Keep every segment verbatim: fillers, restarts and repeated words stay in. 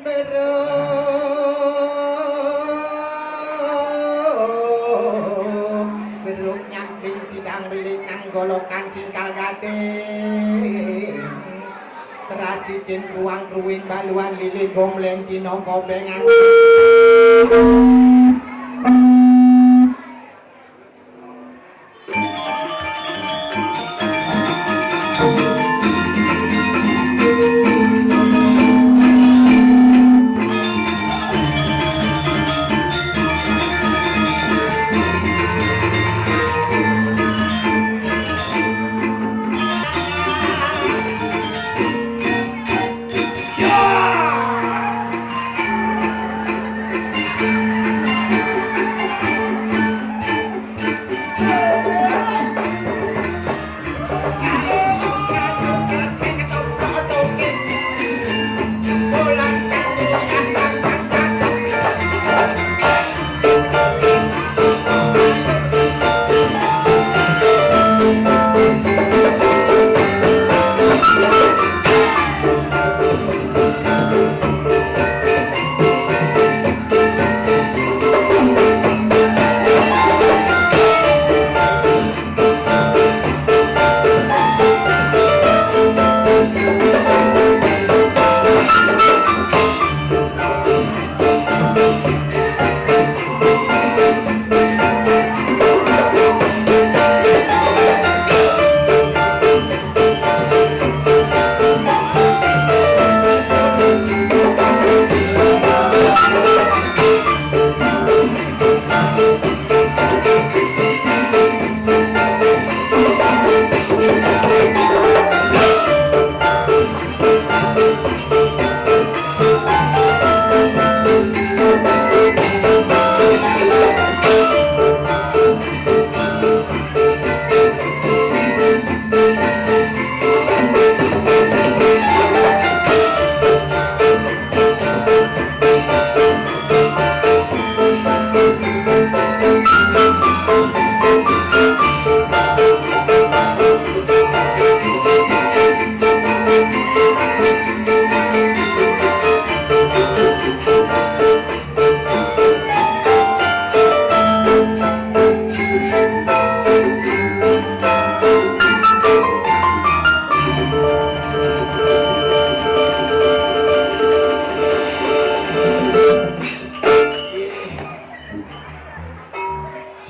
Beruk, beruk nyamping sidang belit nang golokan singkal gading. Teras cicin kruang kruwing baluan lili gombleng cina kobengan.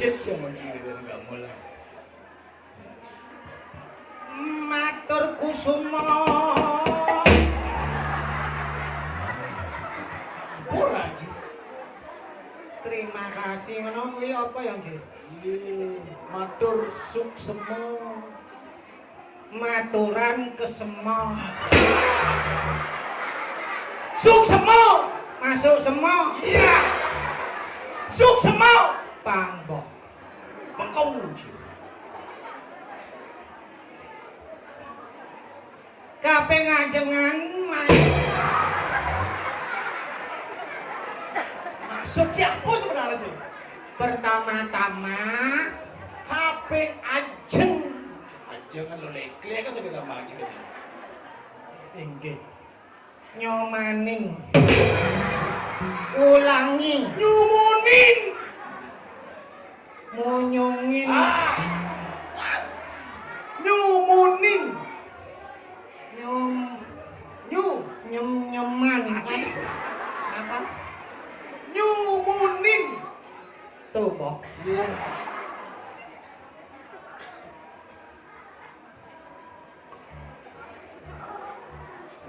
Cip, sing ngunci dhewe gak mulai. Matur kusuma. Ora, Ji. Terima kasih. Ngono kuwi apa ya, nggih? Nggih, matur suksema. Maturan kesema. Suksema. Masuk sema. Iya. Suksema. Panggo. Mengko wujud. Kaping ajengan, ma-, maksud siapa sebenarnya tuh? Pertama-tama, kaping ajeng. Ajeng kan lo lekle kan sudah tambah ajeng. Inggih. Nyomaning. Ulangi. Nyumuning. Munyungin. Ah. Nyumuning. Nyum. Nyu. Nyem-nyeman. Apa? Apa? Nyumuning. Tuh, Bok. Iya.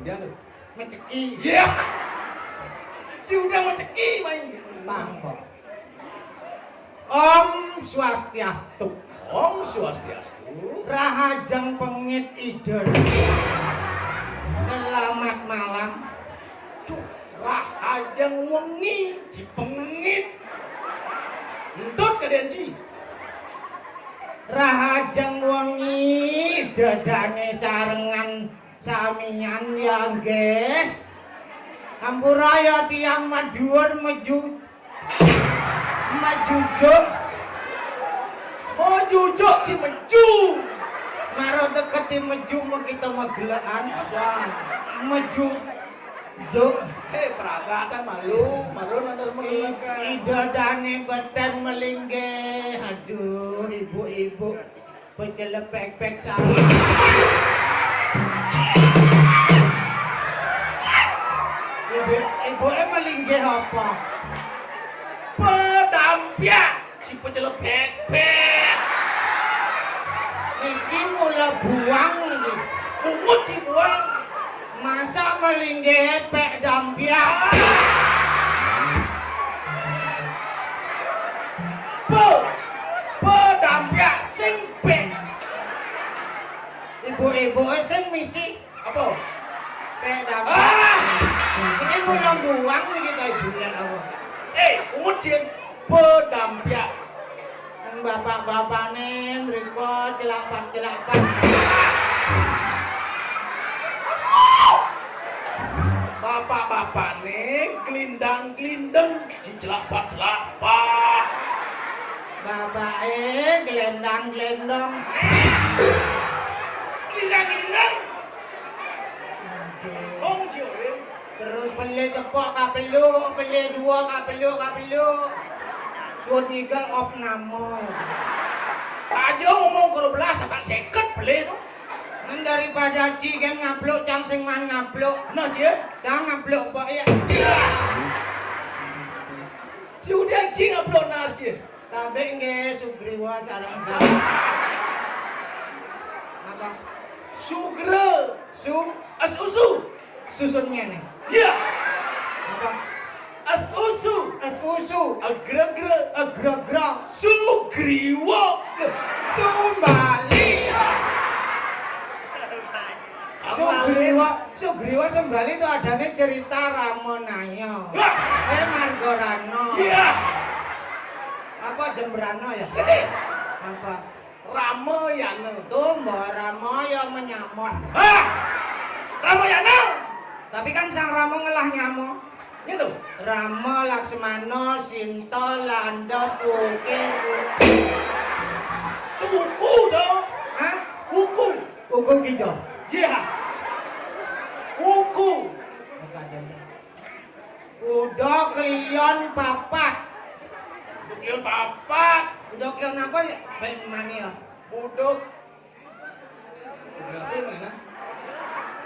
Udah tuh. Meceki. Iya. Ki udah meceki, mai. Paham, Bok. Om Swastiastu. Om Swastiastu. Rahajeng pengit Ida. Selamat malam. Duh, rahajeng wengi dipengit. Entut kadén, Ji. Rahajeng wengi dadané sarengan samian ya nggih. Ampura ya tiyang Madhuwur meju. Majujuk. Oh, jujuk si meju. Maro deketi meju, mau kita magelekan. Ada. Meju. Juk. Eh, peragatan malu, marun ada semua. Idodane beten melinggih. Aduh, ibu-ibu. Pecel pek-pek salah. Ibu, ibu emang linggih apa? Pedampiak, si pecel pek-pek. Iki mula buang iki. Pungut si buang. Masa melinggih pek dampiak? Pe, pedampiak sing pek. Ibu-ibu sing misi apa? Pek dampiak. Ah! Iki mula buang iki ta ibu lan apa? Eh, pungut sing pedampiak. Nang bapak-bapakne mriko celapak-celapak. Bapak-bapakne glindang-glindeng, dicelapak-celapak. Bapake glendang-glendong. Glindang-glindeng. Aduh. Kong Jorin. Terus pele cepok kapeluk, pele dua kapeluk, kapeluk. Suwun ngikel opname. Saja ngomong karo belas, sakat seket beli to. Kan daripada ci kan ngapluk, cang sing man ngapluk. Nah, sih. Cang ngapluk kok ya. Si udah ci ngapluk nas, sih. Tapi nggih Sugriwa sareng sa-, apa? Sugra. Su-, as usu. Susun ngene. Iya. Apa? As usu. As usu. Agra-gra. Agra-gra. Sugriwa. Loh, Sumbali. Sugriwa, Sugriwa Sembali itu adanya cerita Ramanaya. Wah. Eh, Margarana. Iya. Apa Jembrana ya? Sini. Apa? Ramayana. Tuh, Mbah Rama ya menyamon. Hah? Ramayana. Tapi kan sang Rama ngelah nyamon. Gitu. Rama, Laksmana, Sinta, Landa, Puki. Itu buku, dong. Hah? Buku. Buku gitu. Iya. Buku. Udah kalian papat. Udah kalian papat. Udah kalian apa ya? Ben mani ya. Buduk.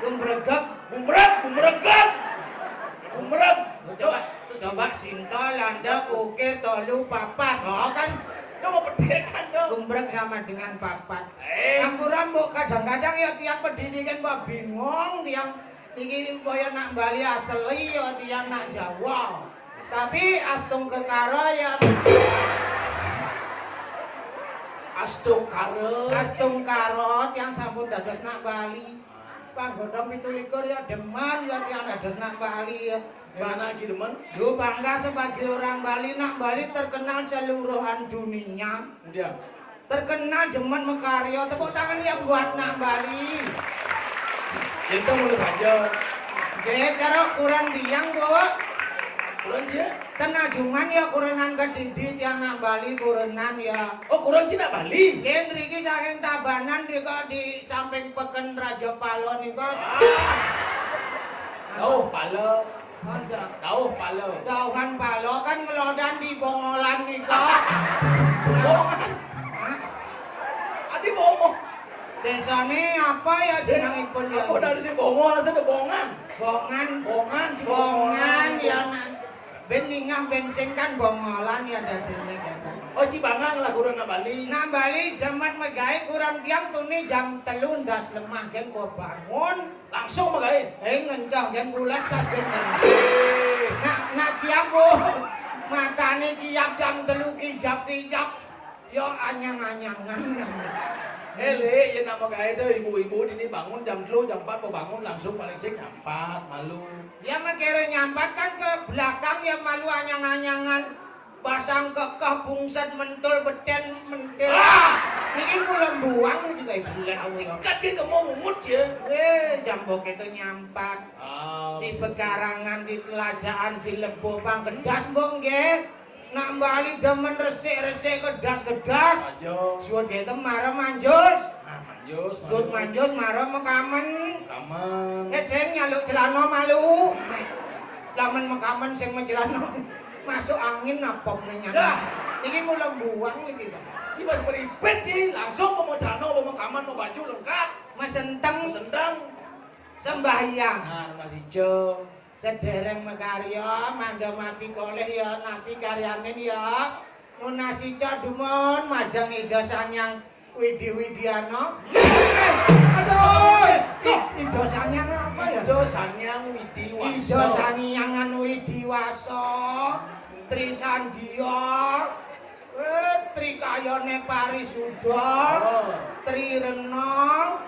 Gumregek. Gumreg, gumreg, gumreg. Coba, coba Sinta, Landa, Ukir, Tolu, Papat. Oh, kan? Coba pedekan dong. Gumreg sama dengan papat. Eh. Ampura, mbok, kadang-kadang ya tiang pendidikan mbok bingung, tiang iki mbok ya nak Bali asli ya tiang nak Jawa. Tapi astungkara ya. Astungkara. Astungkara tiang sampun dados nak Bali. Panggoda pitu likur ya demen ya tiang dados nak Bali ya. Yang mana lagi demen? Lu bangga sebagai orang Bali, nak Bali terkenal seluruhan dunia. Kemudian? Terkenal demen makarya, tepuk tangan yang buat nak Bali. Itu menurut saja. Nggih, cara ukuran tiang, Bu. Ukuran dia? Ten Ajuman ya kurenan kedidi tiang nak Bali kurenan ya. Oh, kurenan cina Bali. Nggih, mriki saking Tabanan mriko di samping Peken Raja Pala nika. Ah. Dauh pala. Ada. Dauh pala. Dauhan pala kan ngelodan di Bongolan nika. Bongolan. Hah? Adi Bongo. Desane apa ya jenengipun ya? Apa dari si Bongo, alasan ada Bongan. Bongan. Bongan, si Bongan, Bongan. Ya, nak. Ben ningah ben sing kan Bongolan ya dadine, kan. Oh, Cibangang lah kurang nak Bali. Nak Bali jaman megawe kurang tiang tuni jam telu ndas lemah gen kok bangun. Langsung megawe. Eh, ngencah gen pulas tas ben. Eh. Nak, nak tiang, Bu. Matane kiap jam telu kijap-kijap. Ya anyang-anyangan. Eh, Lik, yen nak megawe to ibu-ibu dini bangun jam telu, jam empat mau bangun langsung paling sing nyampat, malu. Ya mekere nyampat kan ke belakang ya malu anyang-anyangan. Basang kekeh bungset mentul beten mentil. Ah! Niki kula buang niki kae bulan. Cikat ki kemo ungut ya. Eh, jambok itu nyampat. Ah, di pekarangan, di telajaan, di lebo panggedas mbok nggih. Nak Bali demen resik-resik kedas-kedas. Aja. Suwun nggih tem marem manjus. Ah, manjus. Suwun manjus marem mekamen. Kamen. Nek sing nyaluk celana malu. Lamun makaman sing macelana masuk angin apa menyan. Dah. Iki mula mbuang iki to. Iki wis meribet iki, langsung pemodalno pemakaman mau baju lengkap. Mesenteng. Mesenteng. Sembahyang. Nah, nunas ijo. Sedereng makarya, mandha mapi koleh ya, napi karyanin ya. Nunas ijo dumun majeng Ida Sanghyang Widi Widiana. Aduh, I- Ida Sanghyang apa ya? Ida Sanghyang Widi Wasa. Ida Sanghyang Widi Wasa. Tri Sandia. Eh, Tri Kayane Parisuda. Oh. Tri Rena.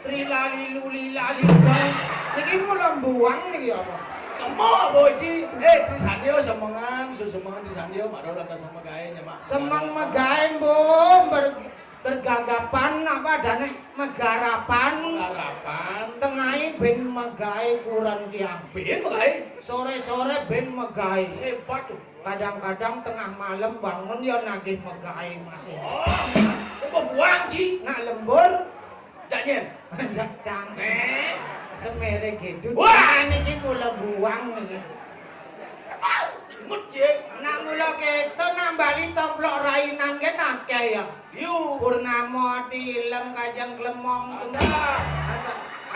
Tri Lali Luli Lali Dong. Niki mula mbuang niki apa? Semok, Boji. Eh, Tri Sandia semengan, semengan Tri Sandia, mak ora lantas sama gae, nyemak. Semeng megae, Mbok. Ber-, bergagapan apa adane? Megarapan. Megarapan. Tengahe ben megae kuren tiang. Ben megae? Sore-sore ben megae. Hebat tuh. Kadang-kadang tengah malam bangun ya nagih megae masih. Oh, coba buang, Ji. Nak lembur. Janyen. Cang. Eh. Semere gedut. Wah, niki mula buang niki. Imut, Ji. Nak mula keto, nak bali tomplok rainan ke akeh ya. Yu. Purnama, Tilem, Kajeng Klemong. Ada.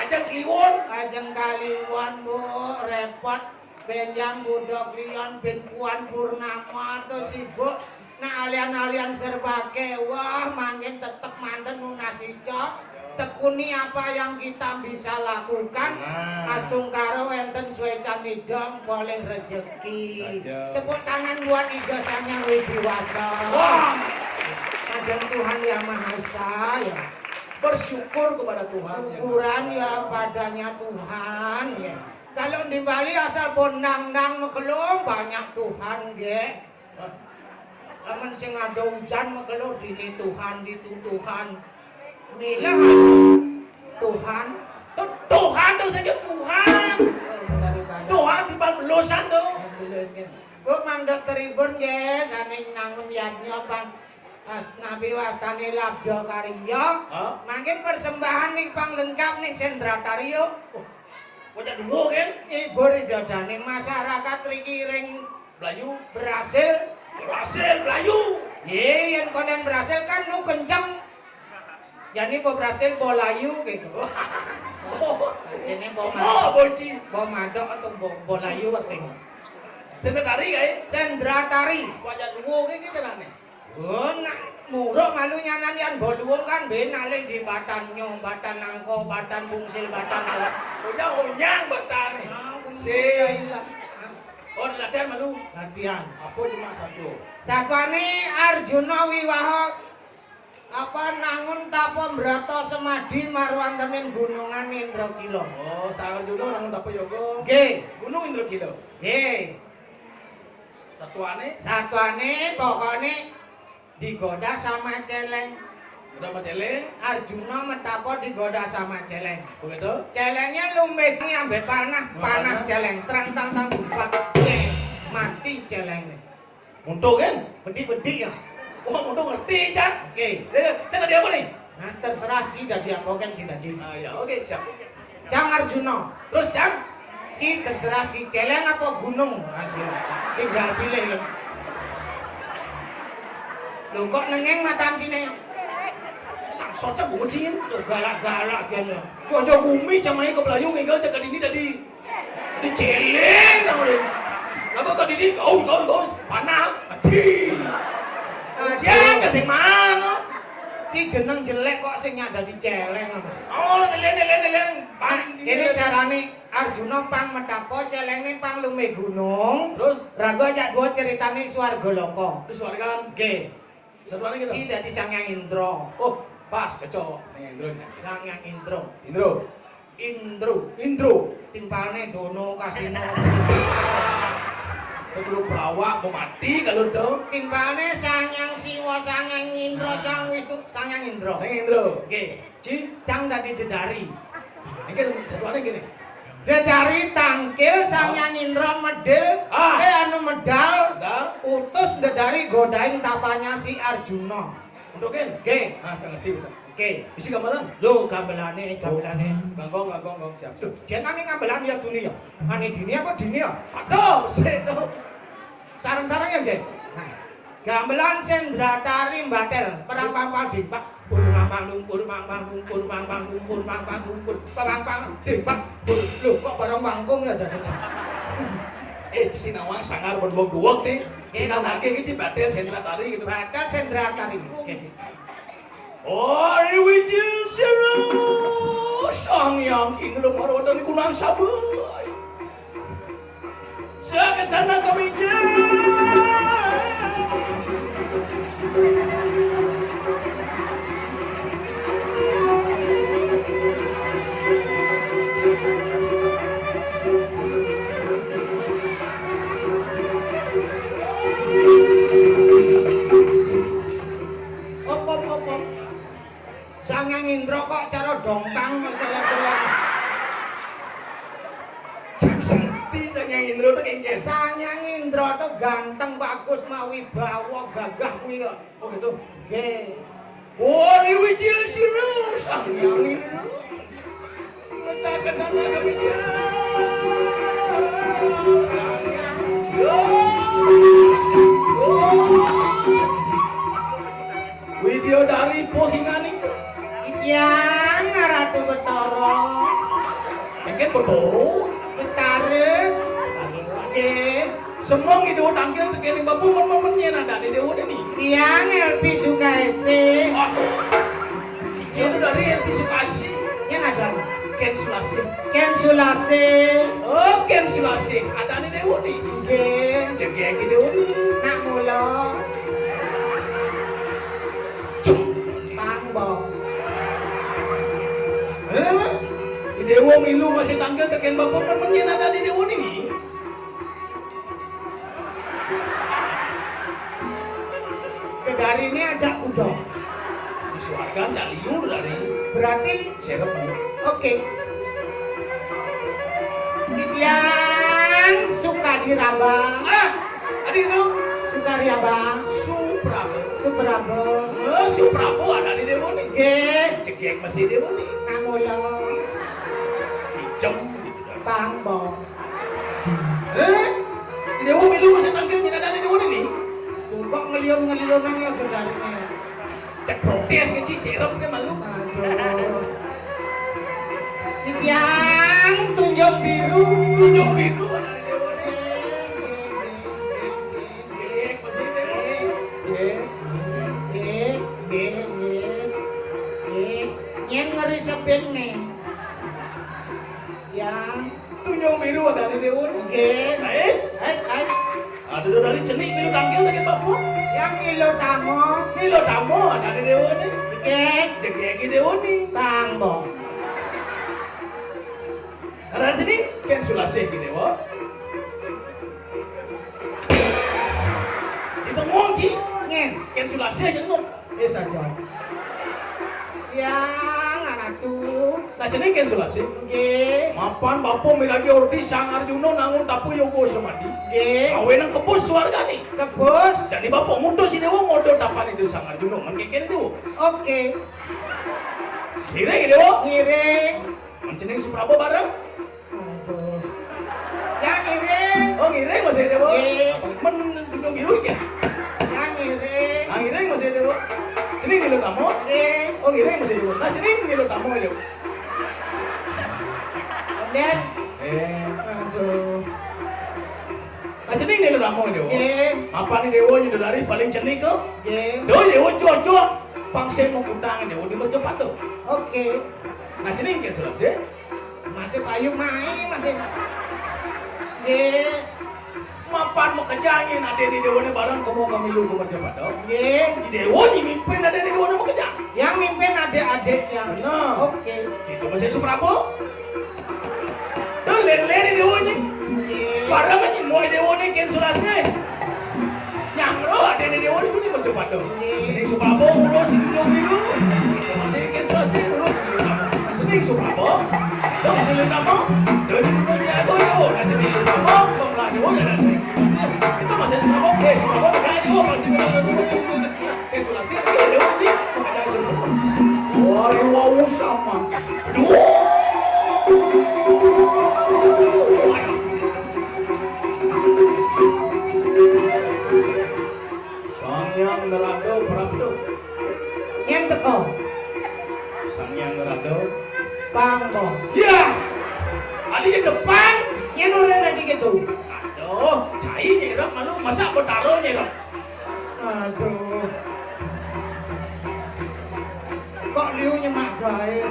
Kajeng Kliwon. Kajeng Kliwon, Bu, repot. Benjang budok liyan ben puan purnama to sibuk. Nak alian-alian serba kewah, mangkin tetep manten nunas ijo. Tekuni apa yang kita bisa lakukan. Nah. Astungkara wenten swecan idong poleh rejeki. Saja. Tepuk tangan buat Ida Sanghyang Widiwasa. Wah. Majeng Tuhan Yang Maha Esa ya. Bersyukur kepada Tuhan, ya. Syukuran ya padanya Tuhan ya. Kalau di Bali asal bondang-dang mekelo banyak Tuhan nggih. Lamun sing ada hujan mekelo dini Tuhan, ditu Tuhan. Milah Tuhan. Tuh, Tuhan tuh saja Tuhan. Oh, dari Bali. Tuhan di Bali belosan tuh. Belos nggih. Bu, mangga teribun nggih, saning nangun yadnya pang as-, nabi wastane labda karya. Hah? Mangkin persembahan nih pang lengkap nih Sendratari yo. Oh, bocah dulu kan? Ibu ridodane masyarakat riki ring Blayu. Berhasil. Berhasil Blayu. Ye, yen konen berhasil kan nu kenceng. Yani bo berhasil bo layu gitu. Oh. Ini bo Oh, madok. Boji. Bo madok atau bo, bo layu artinya. Sendratari kae? Sendratari. Wajah dulu kae gitu nane. Oh, nak muruk malu nyanan yan bo luwung kan ben alih di batan nyong, batan nangko, batan bungsil, batan alat. Onyang, onyang batan nih. Ah, Si. Iyalah. Oh, latihan malu. Latihan. Apa cuma satu? Satwane Arjuna Wiwaha apa nangun tapa mbrata semadi marwantening gunungan Indrakila. Oh, Sang Arjuna nangun tapa yoga. Nggih. Gunung Indrakila. Nggih. Satuane? Satuane pokokne digoda sama celeng. Goda sama celeng? Arjuna metapa digoda sama celeng. Begitu? Celengnya lumbih ambek panah, Wah, panah panah. Celeng. Terang tang tang dupak. Mati celengnya. Untuk kan? Bedi-bedi ya. Wah, untuk ngerti, Cang. Oke. Ya, ya. Cang tadi apa nih? Nah, terserah Ci dadi apa kan Ci dadi. Ah, ya, oke, siap. Cang Arjuna. Terus, Cang? Ci terserah Ci celeng apa gunung. Hasil. Tinggal pilih kan. Lho kok nengeng matan sini? Sang socok gue cin. Galak-galak kan ya. Cuaca bumi camai ke Belayu nginggal cek ini tadi. Diceleng nang udah. Lah kok tadi di kau kau kau panah mati. Aduh. Dia aja sing mana? Si jeneng jelek kok sing nyak dadi celeng. Oh, lelen lelen lelen. Ini carane Arjuna pang metapa celenge pang lume gunung. Terus? Raga ajak dua ceritane swarga loka. Terus swarga. Nggih. Satuane kita. Iki dadi Sang Hyang Indra. Oh, pas cocok. Sang Hyang Indra. Sang Hyang Indra. Indra. Indro. Indro. Timpalne dono kasino. Keburu pelawak mau mati kalau dong. Timpalne Sang Hyang Siwa, Sang Hyang Indra, Sang Wisnu, Sang Hyang Indra. Sang Hyang Indra. Nggih. Ci? Cang dadi dedari. Iki satuane gini. Dedari tangkil Sang Hyang Indra medil, ah. Eh anu medal, medal. Utus dedari godain tapanya si Arjuna. Untuk kan? Nggih. Ah, jangan ngerti kita. Oke. Isi gamelan? Lho, gamelane, gamelane. Gangkong, gangkong, gangkong, siap. Lho, jenenge gamelan ya duni ya. Ane dini apa dini ya? Aduh, sik to. Sareng-sareng ya, nggih. Nah, gamelan Sendratari Mbatel, perang pang pang dimpak, pur mang pang lumpur, mang pang lumpur, mang pang lumpur, mang pang lumpur, perang pang dimpak, pur. Lho, kok bareng wangkung ya dadi? Eh, sinawang sangar pun wong duwek, Dik. Nggih, Pak. Nggih, iki Mbatel Sendratari gitu. Mbatel Sendratari. Oke. Ari Wijil Sira, Sang Hyang Indra Marwata niku nang sabai. Sakesana kami. Op, op, op, op. Sang Hyang Indra kok cara dongkang selek-selek. Sakti Sang Hyang Indra to kengken. Sang Hyang Indra to ganteng, bagus, mawibawa, gagah kuwi kok. Oh, gitu. Nggih. Wari Wijil Sira, Sang Hyang Indra. Sakesana kami. Sang Hyang. Yo. Yo. Widyadari Pohinanika. Titiang Ratu Betara. Engke Betara. Betara. Nggih. Semong itu tangkil tekene bapak men-, men-, men yen andane dewa ni. Tiang Elvi Sukaesih. Wah. Iki dari Elvi Sukasih. Yen andane. Ken Sulasih. Ken Sulasih. Oh, Ken Sulasih. Andane dewa ni. Nggih. Jegege dewa ni. Nak mula. Cuk. Pangbo. Eh, apa? Dewa milu masih tangkil teken bapak men-, men yen andane dewa ni. Kedarine ajak kuda. Di swarga ndak liur dari. Berarti serep. Oke. Titiang Sukadiraba. Ah, adi itu. Sukariaba. Suprabo. Suprabo. Eh, Suprabo andane dewa ni. Nggih. Jegek masih dewa ni. Namula. Ijem gitu dah. Pangbo. Eh? Dewa milu masih tangkil yen andane dewa ni. Kok ngeliung-ngeliung nang ya kedarine. Cek protes iki serem ke malu. Aduh. Titiang Tunjung Biru. Tunjung Biru. Nggih, nggih, nggih. Nggih. Yen ngeri sepin nih. Ya. Tunjung Biru andane dewa. Nggih. Ae? Ae, ae. Aduh, dari cenik milu tangkil lagi bapak. Yang milu tamo. Milu tamo andane dewa ni. Jegek. Jegek iki dewa ni. Pangbo. Ada cenik Ken Sulasih iki dewa. Di bengong, Ci. Ngen. Ken Sulasih aja lu. Eh, saja. Ya, Ratu. Nah, jeneng Ken Sulasih. Nggih. Mapan bapa miragi orti Sang Arjuna nangun tapu yoga samadi. Nggih. Awe nang kebus swargane. Kebus. Jane bapa mutus dewa ngodo tapan itu Sang Arjuna. Mengke kene dewa. Oke. Sire dewa. Ngiring. Jeneng Suprabo bareng. Aduh. Yang ngiring. Oh, ngiring masih ada, Bu? Nggih. Men Gunung Biru ya? Yang ngiring. Ah, ngiring masih ada, Bu? Cening ngilu tamu? Nggih. Oh, ngiring masih ada, Bu? Nah, cening ngilu tamu ya, Bu? Kemudian. Eh. Aduh. Nah, cening ngilu tamu ya, Bu? Nggih. Apa nih dewa nyuda dari paling cening kok? Nggih. Dewa, dewa cocok. Pangse mau utang dewa di Mercapada. Oke. Nah, cening kan selesai. Masih payu mai, masih. Nggih. Mapan makejang yen adene dewane bareng kemo kamilu ka Mercapada. Nggih. Dewa nyi mimpin adene dewane makejang. Yang mimpin adik-adik yang. Bener. Oke. Gitu masih Suprabo. Tuh len-len dewa nyi. Nggih. Bareng nyi moe dewane Ken Sulasih. Nyangro adene dewa itu di Mercapada. Jeneng Suprabo urus di Gunung Biru. Masih Ken Sulasih urus. Jeneng Suprabo. Dong sulit apa? Dong itu masih aku yo. Nah, jeneng Suprabo, kok lah dewa ya, nah, jeneng. Itu masih Suprabo, eh, Suprabo, nah, itu masih Ken Sulasih, iya, dewa sih. Oh. Sang Hyang Narada. Pang, Bong. Ya. Adi depan. Nyén ora tadi gitu. Aduh, cai nyerok malu, masa Betara nyerok? Aduh. Kok liu nyemak baé.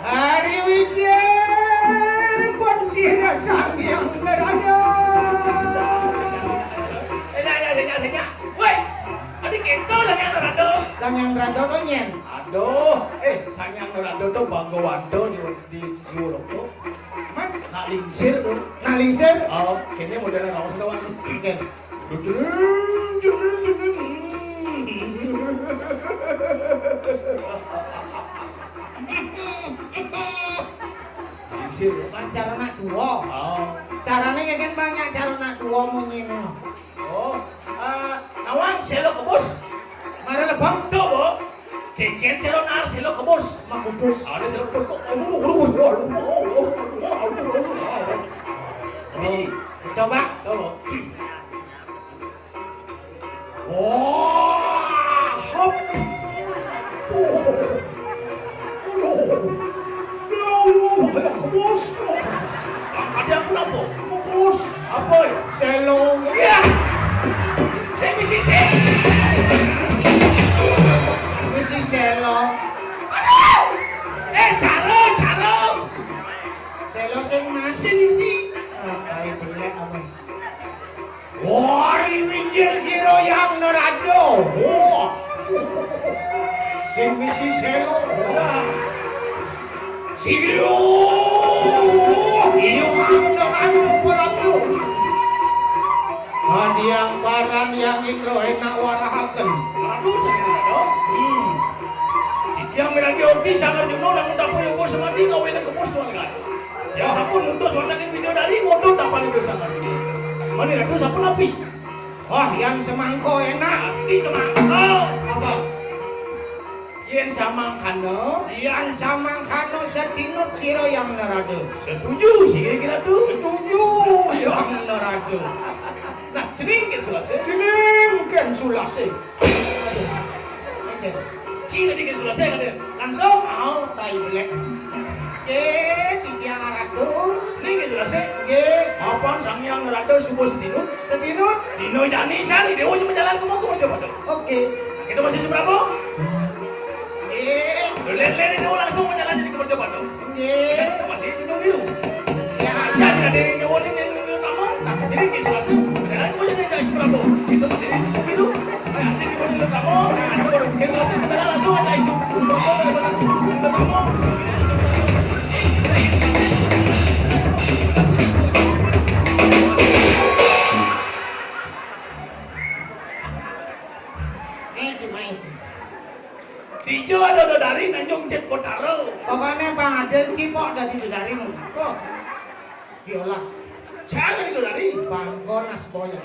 Ari wijil pun sira Sang Hyang Narada. Senya, senya, senya. Woi, adi kéto Sang Hyang Narada. Sang Hyang Narada to nyén? Aduh, eh, Sang Hyang Narada to Bhagawanta di, di Jiwa Loka. Man? Nak lingsir to. Nak lingsir? Oh, kéné modélé raos to, Wan. Oké. Lingsir. Lan cara nak dua. Oh. Carané ya kan banyak cara nak dua munyiné. Oh, eh, nawang séla kebus. Mara lebang. Tuh, Bu. Kénkén cara nak séla kebus. Mak kudus. Ada séla kebus kok. Aduh, aduh, aduh, aduh, aduh, aduh, aduh, aduh. Jadi, coba. Oh. Wah, hop. Oh. Aduh. Ya Allah, saya kebus. Ada yang kenapa? Kebus. Apa ya? Séla. Iya. Saya misi sé-, misi séla. Aduh. Eh, cara, cara. Séla sing mas. Sing isi. Ah, tai belék apa? Wari wijil sira Hyang Narada. Wah. Sing misi séla. Sira. Iya, Hyang Narada Prabu. Adiang paran Hyang Indra enak warahaken. Aduh, jangan dong. Hmm. Ciciang miragi oti Sang Arjuna nang tapu yukur semadi ngawinang kebus tuan kan. Ya sampun mutus wonten ing widodari, waduh, tapan itu sangat. Mani Ratu sampun napi? Wah, yang semangko enak. Di semangko. Apa? Yén samangkana. Yang samangkana setinut sira Hyang Narada. Setuju, sih kira Ratu. Setuju, Hyang Narada. Nah, jeneng kén sulase. Jeneng kén sulase. Aduh. Oke. Ci tadi kén sulase kadén. Langsung, oh, tai belék. Nggih, titiang Ratu. Nggih, nggih, sulase. Nggih. Mapan Sang Hyang Narada suba setinut. Setinut. Dina jani sari déwa nyuwun jalan kemoko mercapada. Oke. Nah, kita masih seberapa? Nggih. Lho, ler-ler déwa langsung menjalan jadi kemercapada. Nggih. Kita masih Gunung Biru. Ya, ya, ada déwa nyuwun ini, ini, ini, kamu. Nah, jadi nggih sulase. Jalan kemoko jadi dari seberapa? Kita masih di Gunung Biru. Dija ada dedari nanjung jet Betara. Pokoknya Bang Adil cipok dadi dedarimu. Kok? Diolas. Jangan itu dari. Bangko Nasboyo.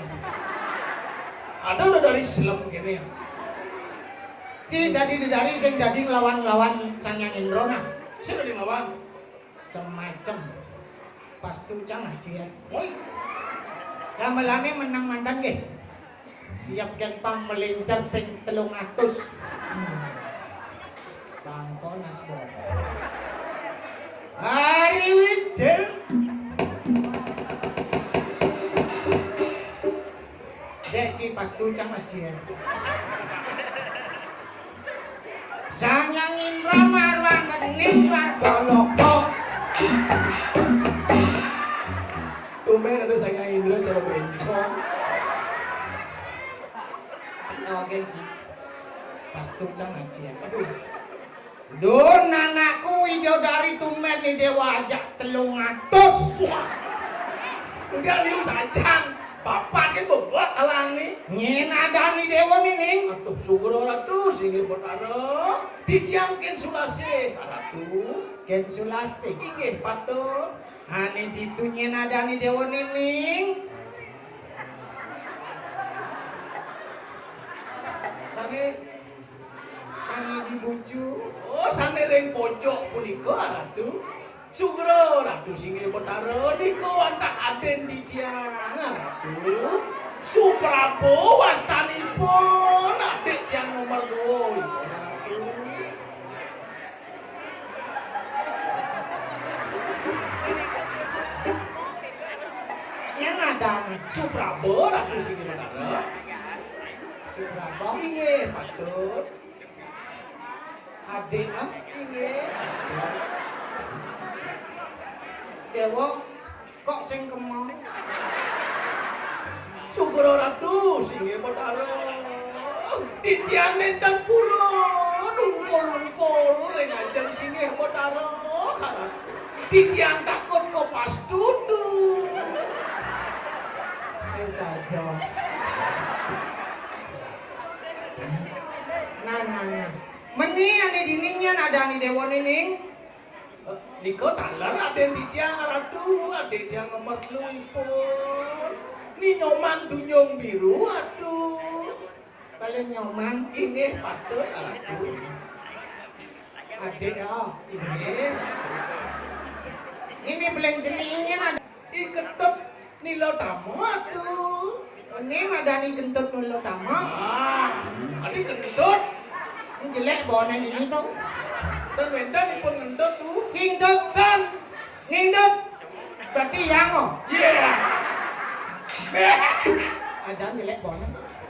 Ada udah dari selem kéné ya. Ci dadi dedari sing dadi nglawan-nglawan Sang Hyang Indra nah. Sing dadi nglawan. Cem-macem. Pas tucang aja ya. Woi. Gamelane menang mantan nggih. Siap kén pang melincer ping telung atus. Bangko Nasbo. Hari Wijil. Dek Ci pas tucang Mas Jian. Sang Hyang Indra marwanteni warga loka. Tumben ada Sang Hyang Indra cara bencong. Oke, Ci. Pas tucang aja. Aduh. Dun anakku widodari tumben ni dewa ajak telung atus. Wah. Udah liu sajang. Bapak kan bebek kalang nih. Nyen adani dewa nining. Aduh, syukur ora terus inggih Betara. Titiang kén sulasih, Ratu. Kén sulasih. Inggih patut. Ane ditu nyen adani dewa nining. Sane ane dibucu. Oh, sane ring pojok punika, Ratu. Sugra, Ratu Singgih Betara, nika wantah adin titiang, Ratu. Suprabo wastanipun, adik tiang nomor dua. Yang ada Suprabo, Ratu, sing Betara. Suprabo inggih patut. Adik, ah, inggih. Dewa, kok sing kemeng? Sugro Ratu, sing Betara. Titiang nenten pulon, ungkul-ungkul ring ajeng sing Betara. Karang titiang takut kopas tutu. Wis aja. Nah, nah, nah. Meni ane dini nyen adani dewa nining. Eh, nika taler aden titiang, Ratu, adik tiang nomor telu ipun. Ni Nyoman Dunyung Biru, Ratu. Paling Nyoman. Inggih patut, Ratu. Adik, ya, inggih. Ini paling jenisnya ada. I Ketut Nilotama, Ratu. Ini madani Kentut Nilotama. Ah, adi Kentut. Ini jelek bone ini tuh. Ten wenten ipun ngentut tuh. Cingdut. Ten. Ngindut. Berarti yang, oh. Iya. Ajan jelek bone.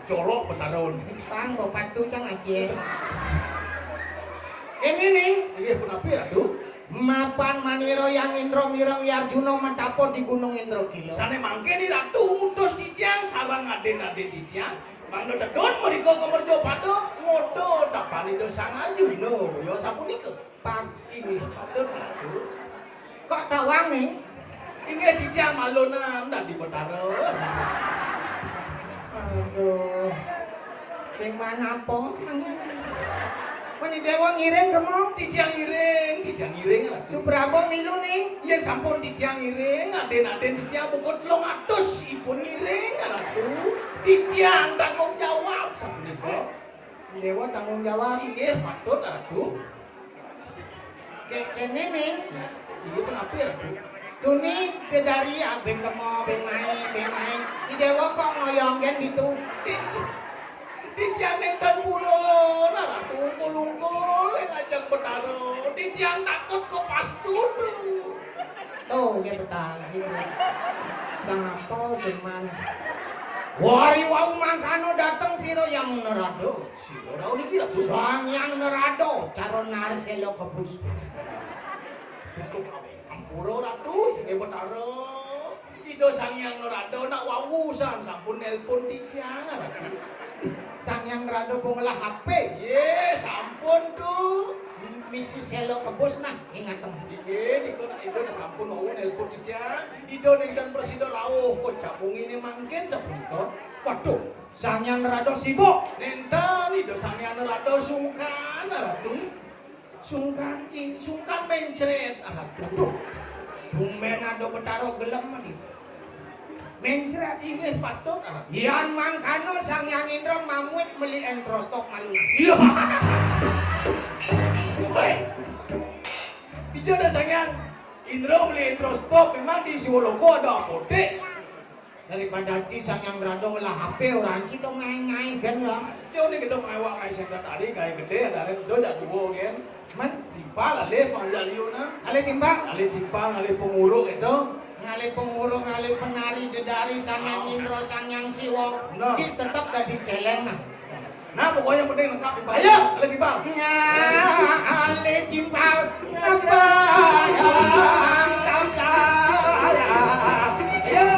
Jorok Betara. Tang bopas tuh cang aja. Ini nih. Iya, punapi, Ratu? Mapan manira Yang Indra mireng Yarjuna matapa di Gunung Indrakila. Sane mangke ni Ratu ngutus titiang sareng aden-aden titiang mangda tedun mrika ka mercapada ngoda tapan Ida Sang Arjuna, ya sapunika. Pas inggih patut, Ratu. Kok tawang ning? Inggih titiang malunan dadi Betara. Aduh. Sing manapa sing? Meni dewa ngiring kemo? Titiang ngiring, titiang ngiring, Ratu. Suprabo milu ning? Yen sampun titiang ngiring, aden-aden titiang pokok telung atus ipun ngiring, Ratu. Titiang tanggung jawab sapunika. Dewa tanggung jawab. Inggih, patut, Ratu. Kek kene ning. Inggih, punapi, Ratu? Tuni dedari, ah, ben kemo, ben mai, ben mai. Ni dewa kok ngoyong gen gitu. Titiang nenten pulon, Ratu, ungkul-ungkul ring ajeng Betara. Titiang takut kopas tutu. Tuh, ya Betara sih. Kenapa sih, Man? Wari wau mangkana dateng sira Yang Narada. Sira rauh niki, Ratu. Sang Yang Narada, cara narisela kebus. Ampura, Ratu, sing Betara. Ida Sang Hyang Narada nak wau san sampun nelpon titiang, Ratu. Sang Hyang Narada pun ngelah H P. Ye, sampun tuh. Misi selo kebus nah, ingatem. Inggih, nika nak Ida nak sampun wau nelpon titiang. Ida nenten prasida rauh kok jabung ini mangkin sapunika. Waduh, Sang Hyang Narada sibuk. Nenten, Ida Sang Hyang Narada sungkan, Ratu. Sungkan, i-, sungkan mencret. Aduh. Tumben ada Betara gelem iki. Mencret inggih patut. Yan mangkana Sang Hyang Indra mamuit meli entrostok malu. Iya. Woi. Ijo ada Sang Hyang Indra beli entrostok, memang di Siwaloka ada apotek. Daripada ci Sang Hyang Narada ngelah H P, ora ci to ngae-ngae gen ya. Yo, ini gedung awak ngae sekretari, gawe gede, ada ada jak dua gen. Men? Timpal alih pangajak liu nah. Alih timpal? Alih timpal, alih penguruk itu. Ngalih penguruk, ngalih penari dedari Sang Hyang Indra, Sang Hyang Siwa. Nah. Ci tetep dadi celeng nah. Nah, pokoknya penting lengkap timpal. Ayo. Alih timpal. Ngalih timpal. Apa? Ayo.